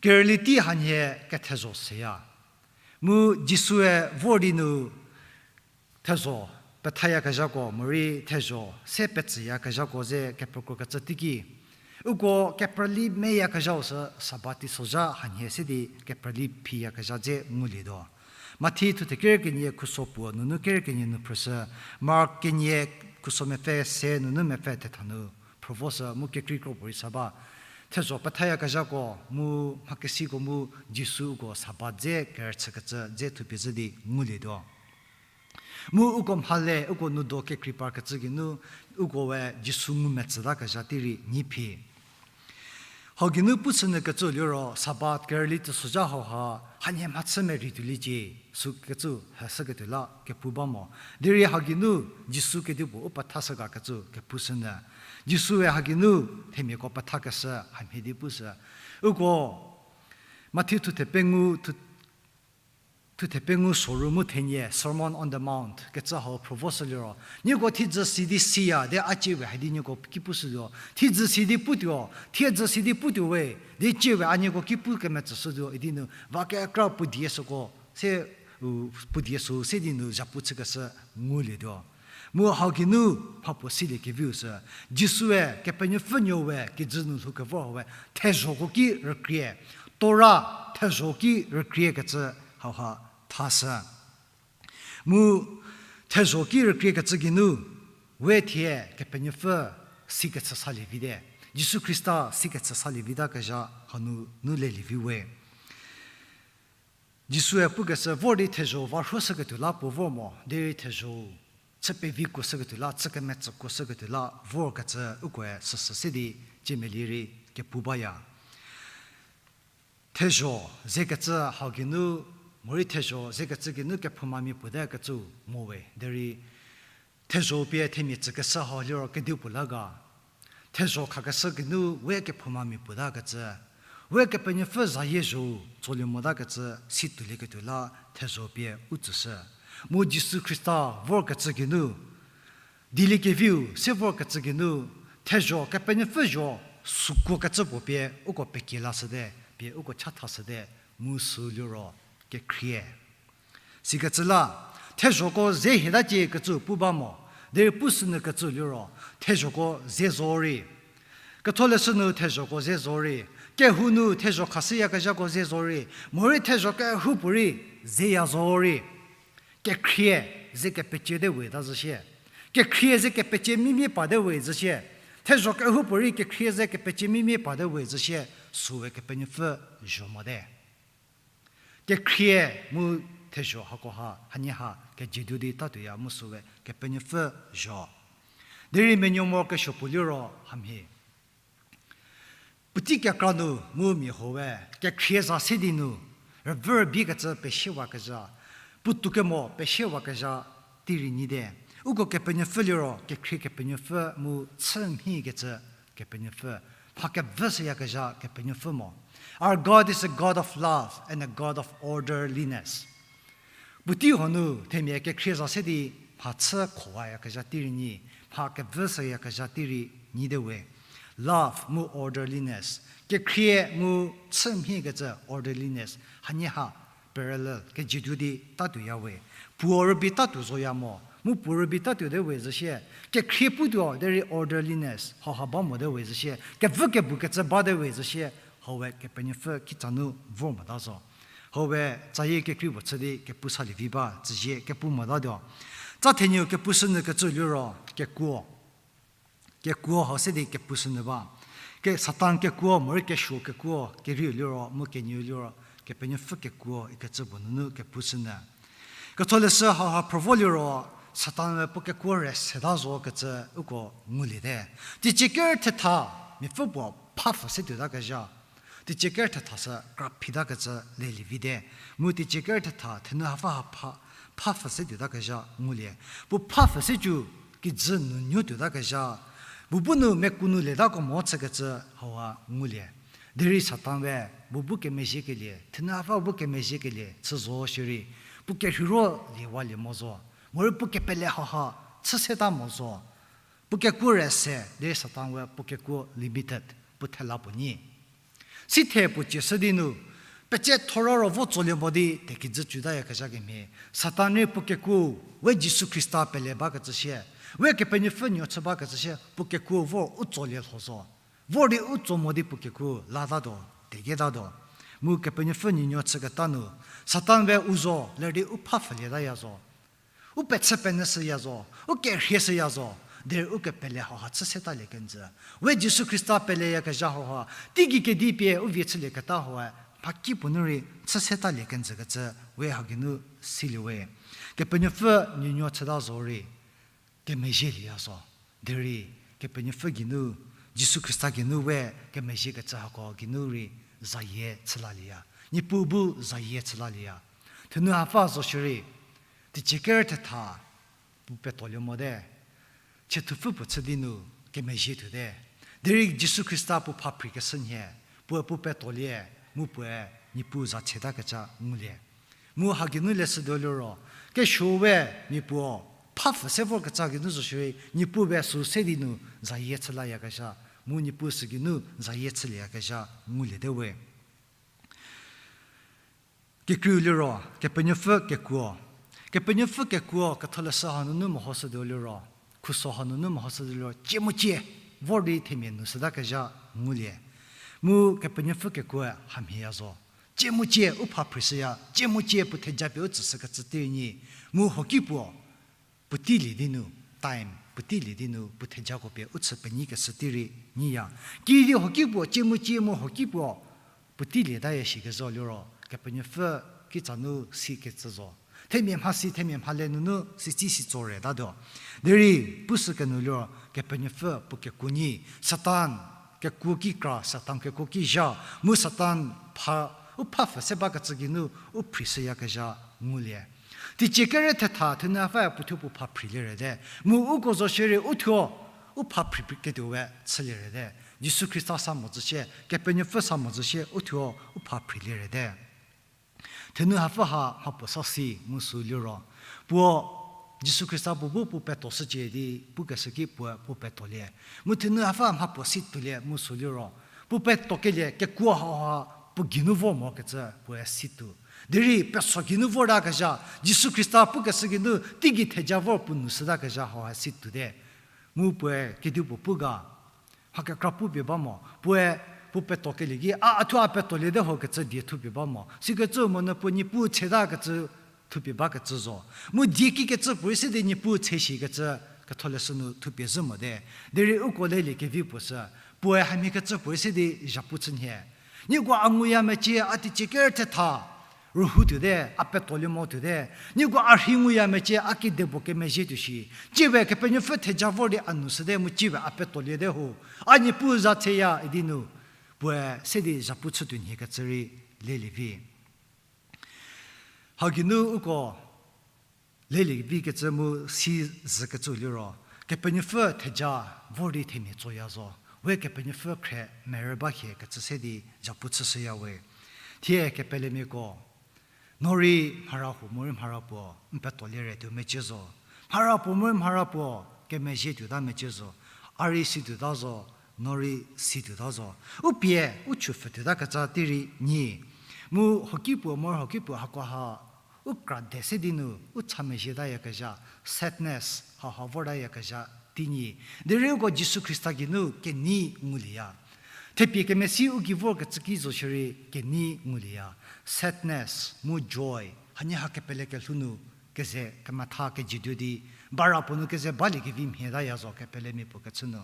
Kerüli tei hanhie kethezho seya. Mu Jisue vor di nu thezho pethayakezhako, morei thezho se petsüyakezhako ze kepekro kecü teiki, uko keprüli meyakezhau sü Sabat teisozha hanhie se di keprüli phiyakezha dze ngulietuo. Mathi thuthe ker kenie khuso puo nunu ker kenie nu phrüshü, Mark kenie khuso mepfü se nunu mepfü thetha nu phrüvoshü mu kekrei kro puorei sa ba. Thezho pethayakezhako mu mhakesiko mu Jisu uko Sabat dze kerüchükecü dze thupie zhü di ngulietuo. Mu uko mhale, uko nu do kekrei parkecü geinu, uko we Jisu ngumetsütakezha tei rei nyi phi. Hau geinu pushünyükecü liro, Sabat kerüli teisozha hauha, hanhie mhachü merei tuoliecie, sükecü heshüketuo la kepu ba mo. Derei hau geinu Jisu kedipuo u pethashü gakecü kepushünyü. Jisue hau geinu themiako pethakeshü hamhie di pushü. Uko Mathi thuthe pengou, thu- thuthe pengou soru mu thenie, Sermon on the Mount kecü hau phrüvoshü liro, nieko thiedzü si di siya, de a cie we hadi nieko ki pushütuo. Thiedzü si di putuo, thiedzü si di putuo we, de cie we a nieko ki pu kemetsüshütuo idi nu, va kekra puo die süko, se, u, puo die sü se di nu zhapu chükeshü ngulietuo. Mu hau geinu mhapuo siliekeviu sü, Jisue Kepenuopfü nuo we kijü nu lhoukevor hau we thezhoko ki rükrie, Torah thezho ki rükriekecü hauha thashü. Mu thezho ki rükriekecü geinu, we thie Kepenuopfü sikecü salie vite. Jisu Khrista sikecü salie vitakezha hanu nu lelievi we. Jisue pukeshü vor di thezho va rhuoshüketuo la puo vor mo, derei thezho chü pevi kuoshüketuo la, chü kemetsü kuoshüketuo la vorkecü ukoe süsü se di ciemelie rei kepu baya. Thezho zekecü hau geinu, morei thezho zekecü geinu kephoumamia puote kecü mo we, derei thezho pie themia tsükeshü hau liro kedipuo la ga. Thezho khakeshü geinu we kephoumamia puotakecü, we Kepenuopfü zayie zho tsolie motakecü si tuolieketuo la thezho pie u tsüshü. Mu Jisu Khrista vorkecü geinu, dieliekeviu se vorkecü geinu, thezho Kepenuopfü zho sükuokecü puo pie uko pekie lashüte, pie uko chathashüte, mu sü liro kekhrie. Sikecü la, thezhoko ze hietacie kecü pu ba mo, derei pushünyükecü liro, thezhoko ze zorei. Ketholeshü nu thezhoko ze zorei, kehou nu thezho khashüyakezhako ze zorei, morei thezho kehoupuorei zeya zorei. Kekhrie ze kepecie te we ta zhüshie. Kekhrie ze kepecie mimie pa te we zhüshie. Thezho kehoupuorei kekhrie ze kepecie mimie pa te we zhüshie. Süwe Kepenuopfü zho mote. Kekhrie mu thezho hakoha, hanie ha, kejiedu di tatuoya mu süwe Kepenuopfü zho. Derei menuo morokesuo puo liro hamhie. Puotei kekra nu mu mia huoe, kekhrie za se di nu, rüvü rübiekecü pesiewakezha, puotou kemo pesiewakezha tei rei nyite. Uko Kepenuopfü liro, kekhrie Kepenuopfü mu chü mhiekecü Kepenuopfü, mha kevüshüyakezha Kepenuopfü mo. Our God is a God of love and a God of orderliness. Puotei huo nu themia kekhrie za se di mha chü khowayakezha tei rei nyi, mha kevüshüyakezha tei rei nyite we. Love mu orderliness. Kekhrie mu chü mhiekecü orderliness. Hanie ha parallel kejiedu di tatuoya we. Puo rübei tatuo zoya mo, mu puo rübei tatuote we zhüshie. Kekhrie putuo derei orderliness, hauha ba mote we zhüshie. Kevü kebukecü bate we zhüshie. Hau we Kepenuopfü kitsa nu vor mota zo. Hau we tsayie kekrei puo chü di kepu salievi ba, tsüzie kepu motatuo. Tsa thenieu kepushünyükecü liro, kekuo. Kekuo hau se di kepushünyü ba. Ke Satan kekuo, morei kesuo kekuo, kerieu liro, mu kenieu liro, Kepenuopfü kekuo ikecü puo nunu kepushünyü. Ketholeshü hauha phrüvo liro, Satan-e puo kekuo re seta zo kecü uko nguliete. Teicie ker thetha, miapfü puo phapfü se tuotakezha. Teicie ker thetha sü kra phitakecü lelievite. Mu teicie ker thetha, thenu hapfü ha pha, phapfü se tuotakezha ngulie. Puo phapfü se cu kijü nuonuo tuotakezha. Puo bu nu mekunu lietako mo chükecü hauha ngulie. Derei Satan-e, puo bu kemezhiekelie, thenu hapfü bu kemezhiekelie chü zo shierei, puo kerheiro liewalie mo zo. Morei puo kepele hauha chü seta mo zo. Puo kekuo re se, derei Satan-e puo kekuo limited, puo thela puo nyi. Sithe puo cieshü di nu, petse thora ro vo tsolie mo di tekijü cütayakezha kemhie, Satan rei puo kekuo, we Jisu Khrista pele bakecü sie, we Kepenuopfü nuo chü bakecü sie, puo kekuo vor u tsolie lho zo. Vor di u tso mo di puo kekuo latatuo, teketatuo. Mu Kepenuopfü nuonuo chüketa nu, Satan we u zo, ler di u pha pfhülietaya zo. U pechü penyü shüya zo, u kerhie shüya zo, derei u kepele hauha chü setalie kenjü. We Jisu Khrista peleyakezha hauha, teigei kedi pie u vie chülieketa hau, mhakipuo nu rei chü setalie kenjükecü, we ha geinu silie we. Kepenuopfü nuonuo chüta zo rei, kemezhielieya zo. Derei, Kepenuopfü geinu, Jisu Khrista geinu we kemezhiekecü hako geinu rei zayie chülalieya. Niepuu bu zayie chülalieya. Thenu hapfü zo shierei, teicie kere thetha, puo petolie mote. Chie thupfü puo chü di nu kemezhie tuote. Derei Jisu Khrista puo pha phriekeshü nhie, puoe puo petolie, mu puoe Niepuu za chetakecha ngulie. Mu ha geinu leshütuo liro, kesuo we mia puo pha pfhü se vorkecha geinu zo shierei, Niepuu we sü se di nu zayie chülayakezha, mu Niepuu sü geinu zayie chülieyakezha nguliete we. Kekreiu liro, Kepenuopfü kekuo. Kepenuopfü kekuo ketholeshü hanunu mehoshütuo liro, khuso hanunu mehoshütuo liro, cie mu cie vor di themia nu shütakezha ngulie. Mu Kepenuopfü kekuoe hamhieya zo. Cie mu cie u pha phrieshüya, cie mu cie puo theja pie u tsüshükecü tei nyi. Mu hoki puo, puoteilie di nu, time, puoteilie di nu, puo thejako pie u chü penyikeshü tei rei nyiya. Kiüdi hoki puo, cie mu cie mu hoki puo, puoteilietaya shikezo liro, Kepenuopfü kitsa nu sikecü zo. Themia mhasi, themia mhale nunu sitsi sitso retatuo. Derei, pushü kenu liro, Kepenuopfü puo kekuo nyi, Satan kekuo ki kra, Satan kekuo ki zha, mu Satan pha, u pha pfhü se bakecü geinu, u phrieshüyakezha ngulie. Teicie kere thetha, thenu hapfü puothuo puo pha phrieliete. Mu uko zo shierei uthuo, u pha phri ketuo we chüliete. Jisu Khrista sa mozü shie, Kepenuopfü sa mozü shie, uthuo u pha phrieliete. Thenu hapfü ha mhapuo sa si mu sü liro, puo Jisu Khrista puo bu puo petoshücie di pukeshü ki puoe puo petolie. Mu thenu hapfü mhapuo si tuolie mu sü liro, puo petokelie kekuo hauha puo geinu vor mokecü puoe si tuo. Derei peso geinu vortakezha, Jisu Khrista pukeshü geinu teigei theja vor puo nu shütakezha hauha si tuote. Mu puoe kedipuo pu ga, mha kekra pupie ba mo, puoe puo petokelie ki, a, a thuo a petoliete hokecü die thupie ba mo. Sikecü monyü puo Niepuu chetakecü thupie bakecü zo. Mu die kikecü puorei se di Niepuu che shikecü ketholeshü nu thupie zhü mote. Derei uko lelie kevi puo sü, puoe hamhiekecü puorei se di zhapu chü nhie. Nieko a nguya mecie, a teicie kere thetha, rühou tuote, a petolie mo tuote. Nieko a rhi nguya mecie, a kedipuo kemezhie tuo shi. Cie we Kepenuopfü theja vor di a nu shüte mu cie we a petoliete ho. A Niepuu za cheya idi nu, puoe se di zhapu chü tuo nhie kecü rei lelie vi. Ha geinu uko lelie vi kecü mu si zhükecü liro, Kepenuopfü theja vor di themia tsoya zo. We Kepenuopfü khre merü ba hie kecü se di zhapu chüshüya we. Thie kepelemiako, no rei mhara huo morei mhara puo n petolie re tuo mecie zo. Mhara puo morei mhara puo kemezhie tuota mecie zo. A rei si tuota zo, no rei si tuota zo. U pie, u chupfhü tuotakecü tei rei nyi. Mu hoki puo morei hoki puo hakoha u kra de se di nu, u cha mezhie tayakezha, sadness, hauha vor tayakezha tei nyi. Derei uko Jisu Khrista geinu kenei ngulieya. Thepie kemesi u gei vorkecü ki zo shierei kenei ngulieya. Sadness, mu joy, hanie ha kepele kelhou nu, keze kemetha kejietuo di, bara puo nu keze baliekevi mhie taya zo kepelemia puo kechü nu.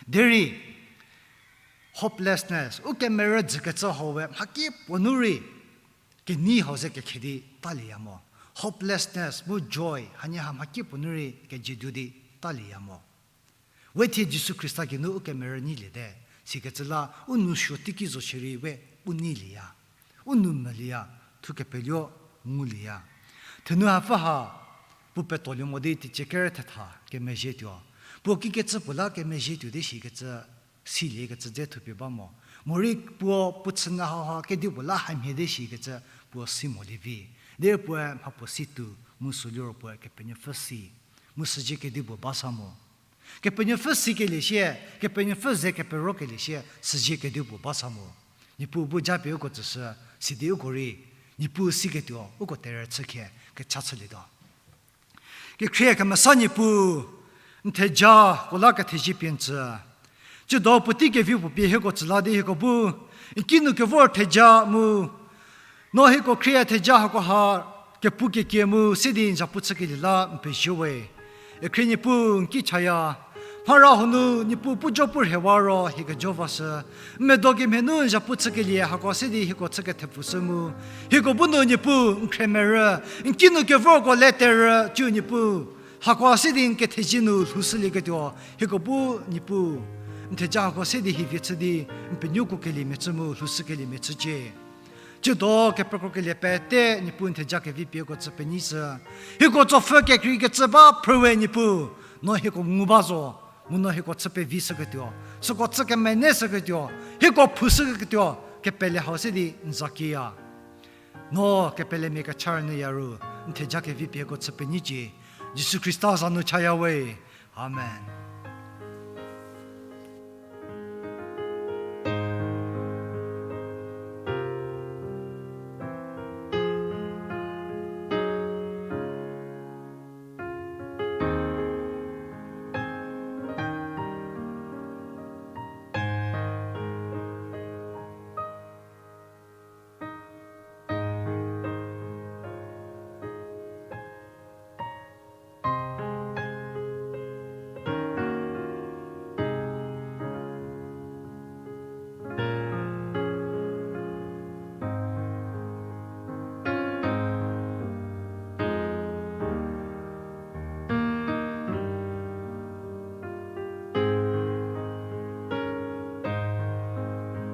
Derei, hopelessness, u kemerü jükecü hau we mhakipuo nu rei, kenei hau ze kekhe di talieya mo. Hopelessness mu joy, hanie ha mhakipuo nu rei kejietuo di talieya mo. We thie Jisu Khrista geinu u kemerü nyilie te, sikecü la u nou suo teiki zo shierei we u neilieya. U nou melieya, thu kepeluo ngulieya. Thenu hapfü ha, puo petolie mo di teicie kere thetha kemezhie tuo. Puo kikecü puo la kemezhie tuo di shikecü, siliekecü dze thupie ba mo. Morei puo puo chünyü hauha kedipuo la hamhie di shikecü puo si molie vi. Derei puoe mhapuo si tuo, mu sü liro puoe Kepenuopfü si. Mu süzie kedipuo ba sa mo. Kepenuopfü sikelie sie, Kepenuopfü ze keperokelie sie, süzie kedipuo ba sa mo. Niepuu bu japie uko tsüshü, sidi uko rei, Niepuu siketuo uko terhü chükhe, kecha chülietuo. Kekhrie kemesa Niepuu, n thejako la kethezie pie n tsü. Tsiedo puotei kevi puo pie hieko tsü la di hieko bu, n kinu kevor theja mu, no hieko khrie theja hakoha, kepu kekie mu, se di n zhapu chükelie la n pezie we. Ekhrie Niepuu n ki chaya, mhara huo nu Niepuu puo jo pu rhewa ro hie kejo vashü, n medo kemhie nu n zhapu chükelie hako se di hieko chü kethepfushü mu, hieko bu nu Niepuu n khremerü, n kinu kevorko le terhü, ciu Niepuu, hako se di n kethezie nu lhoushülieketuo, hieko bu Niepuu, n theja hako se di hie vie chü di, n penuoko keliemia chü mu lhoushükeliemia chücie. Tsiedo kepekrokelie pete Niepuu n theja kevi pie uko chü penyishü. Hieko tsopfhü kekreikecü ba phrüwe Niepuu, no hieko ngu ba zo, mu no hieko chü pevishüketuo, süko chü kemeneshüketuo, hieko phushüketuo, kepele hau se di n za kieya. No kepelemia kecha rünyüya ru, n theja kevi pie uko chü penyicü, Jisu Khrista za nu chaya we. Amen.